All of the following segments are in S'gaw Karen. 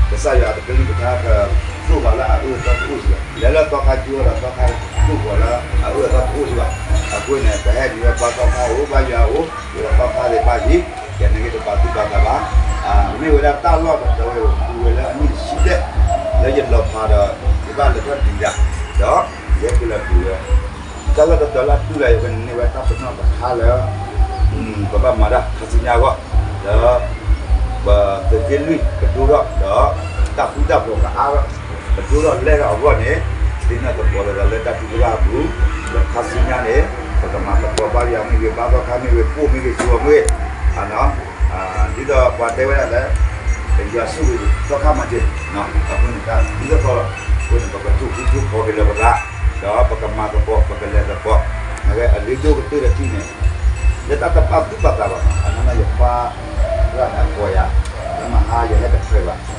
ကစၢ်ယွၤအကလုၢ်ကထါတဒိၣ်ဘၣ်လၢအအၢအသီတအိၣ်စ့ၢ်ဘၣ်. လဲၤလၢသီခါကၠိဒီးသီခါဒိၣ်ကီၤလၢအအၢအသီတအိၣ်စ့ၢ်ဘၣ်. အဃိန့ၣ် ပဟဲနုာ်ဝဲဘါသီခါအိၣ် ဘါယွၤအိၣ် ဒီးသီခါသ့ၣ်တဖၣ်အံၤ ယနာ်က့တပာ်သူၣ်ပာ်သးဘၣ်. မ့ၢ်ဝဲဒၣ်တၢ်လီၢ်တတီၤဝဲ ပူၤဝဲလၢအနံၣ်တဆံဘျဲၣ် လၢယလီၤဖးဒီး ယဘၣ်လဲၤထီၣ်ဒံးဒၣ် ဒီးယဟဲက့ၤလီၤတုၤဝဲ တၢ်လီၢ်တတီၤလၢအတူၢ်လၢယဝဲန့ၣ် န့ၢ်ဝဲတၢ်ပနီၣ်တခါလၢ ပဘၣ်မၤတၢ်ခါဆူညါအဂီၢ် ဒီး ပသုးက့လွံၢ်ကဒိၣ်ထီၣ် ဒီးတၢ်ဃူတၢ်ဖိးကအါထီၣ် ကဒိၣ်ထီၣ်လဲၢ်ထီၣ်အဂီၢ်န့ၣ် သ့ၣ်နီၣ်သကိးလိာ်သးလၢတၢ်ထုကဖၣ်အပူၤ ဒီးခါဆူညါန့ၣ် ပကမၤသကိးဘါယွၤမ့ၢ်ဂ့ၤ ဘါသီခါမ့ၢ်ဂ့ၤ ကိၣ်မ့ၢ်ဂ့ၤ ကၠိမ့ၢ်ဂ့ၤ ဒ်သိးပှၤတဲဝဲဒၣ်လၢ ယွၤဆိၣ်ဂ့ၤသီခါမၤစၢၤ အဃိန့ၣ် တၢ်ဒ်သိးသိးလီၤ. အဃိန့ၣ် ပကထူၣ်ဃူထူၣ်ဖိးက့ၤလၢပသး ဒီးပကမၤသကိး ပကလဲၤသကိး အဂ့ၢ်ဒိၣ်ကတၢၢ်တထံၣ်န့ၣ် လၢတၢ်တပာ်သူၣ်ပာ်သးဘၣ်နီၤ အနီၢ်နီၢ်ယပၢ် ရၣ်န့ၣ်အကိးယၤ လၢမဟါယဟဲတချုးဘၣ် ဒီး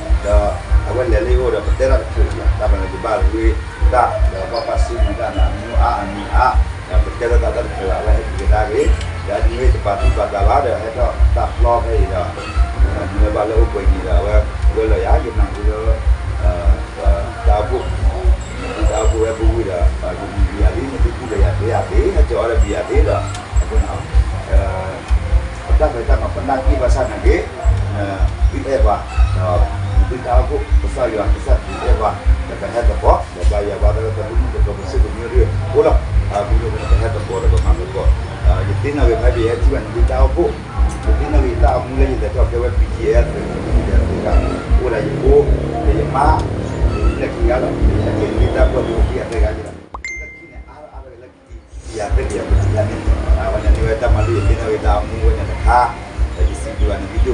အဝဲလဲၤလၢယအိၣ်ဒီး ပတဲတၢ်တချုးဘၣ် တၢ်ဘၣ်န့ၣ် ယဘၣ်ရ့တၢ် ဒီးဘၣ်ပာ်စံးမံၤတၢ်န့ၣ် အမူအါအမံၤအါ ဒီးပတဲလိာ်သးတၢ်တချုးဘၣ် အဝဲဟဲက့ၤကဒါက့ၤ ဒီးဒ်န့ၣ်တပာ်သူၣ်ပာ်သးဘၣ်ဒီး ဟဲထီၣ်တၢ်ဖျီဖဲအံၤဒီး နဝဲဘၣ်လၢအိၣ်ပှဲၤနံၤဒီး အဝဲကွဲလီၤယၤ ယနၢ်ဟူလၢ တၢ်အိၣ်ဖှိၣ် နသုတၢ်အိၣ်ဖှိၣ်ဝဲပူၤဝံၤဒီး ယမံၤဘံယၤလံ နသုကူၣ်လၢယၤသ့ယၤသ့ ဟဲကၠီၤအီၤဒီးဘံယၤသ့ဒီး အဃိန့ၣ် ပတၢ်ဖံးတၢ်မၤပနၢ်က့ၢ်ဘၣ်ဆၣ်နာ်က့ သုအဲၣ်ပှၤ ဒီးနသုတၢ်အိၣ်ဖှိၣ် ကစၢ်ယွၤကစၢ်ခရံာ်အဲၣ်ပှၤ ဒီးပဟဲသကိး ဒီးဘါယွၤဘါသီခါ ပမုၢ်ကတိၤ ပစံးကမံရ့ၣ်အိၣ်လီၤ. အဃိန့ၣ် ပဟဲသကိးဒီးပမၤသကိး ယသ့ၣ်နီၣ်ဂ့ၤဖဲပယဟဲထံၣ်ဘၣ် နသုတၢ်အိၣ်ဖှိၣ် ယသ့ၣ်နီၣ်ဂ့ၤတၢ်အိၣ်မူလၢယလဲၤထီၣ်ကဲဝဲ ပံၤကံၣ်အဲၣ် သုးက့လွံၢ် သုးက့လွံၢ် အိၣ်ဒၣ်ယဖိ ဒီးယမါ လၢခံဂၤလီၤ ယဟဲက့ၤနသုတၢ်အိၣ်ဖှိၣ် ယအိၣ်ခံဂၤသၢဂၤယလီၤ လၢခံန့ၣ် အါထီၣ်အါထီၣ်က့ၤလၢခံ ယၤသ့ၣ်ကယၤပတံၤယၤန့ၣ် အဝဲန့ၣ်န့ၢ်ဝဲတၢ်မၤလိယသ့ၣ်နီၣ်ဂ့ၤတၢ်အိၣ်မူဝဲန့ၣ်တခါ ဒီးယစံးဘျုးဘၣ်နသုဒိၣ်မး ဒီးတ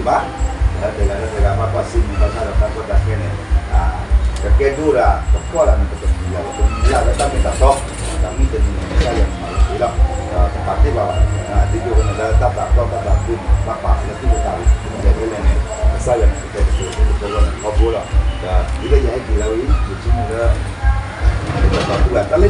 ဂၤလၢတဂၤဘၣ်ကွၢ်ဆၢၣ်မဲာ်ဘၣ်ဆၣ်ဒီး တၢ်ကီတၢ်ခဲန့ၣ် ကကဲဒိၣ်ဒၣ် ကဖှီၣ်ဒၣ်န့ၣ် ပတမုာ်လၢ် ပတမုာ်လၢ်လၢတၢ်မ့ၢ်တၢ်တီ တၢ်မ့ၢ်တမံၤန့ၣ် ကစၢ်ယွၤန့ၣ်မၤလၢပှဲၤလီၤ ဒီးတပာ်တ့ၢ်ဘၣ်ဘၣ် အဒိဒိၣ်ကန့ၣ်လၢတၢ်သးတီၢ်တၢ်သးဖုးန့ၣ် ဘၣ်ပာ်လၢသူၣ်လၢသးပူၤ လဲၤဖဲလဲၣ်န့ၣ် ကစၢ်ယွၤန့ၣ် ကတဲာ်ကတီၤသ့ၣ်တဖၣ်န့ၣ် ထီဘိလီၤ ဒီးဒ်သိးယဟဲက့ၤလၢဝဲအံၤ ယဆိကမိၣ်လၢ တၢ်သးဖုးဘၣ် တၢ်လၢ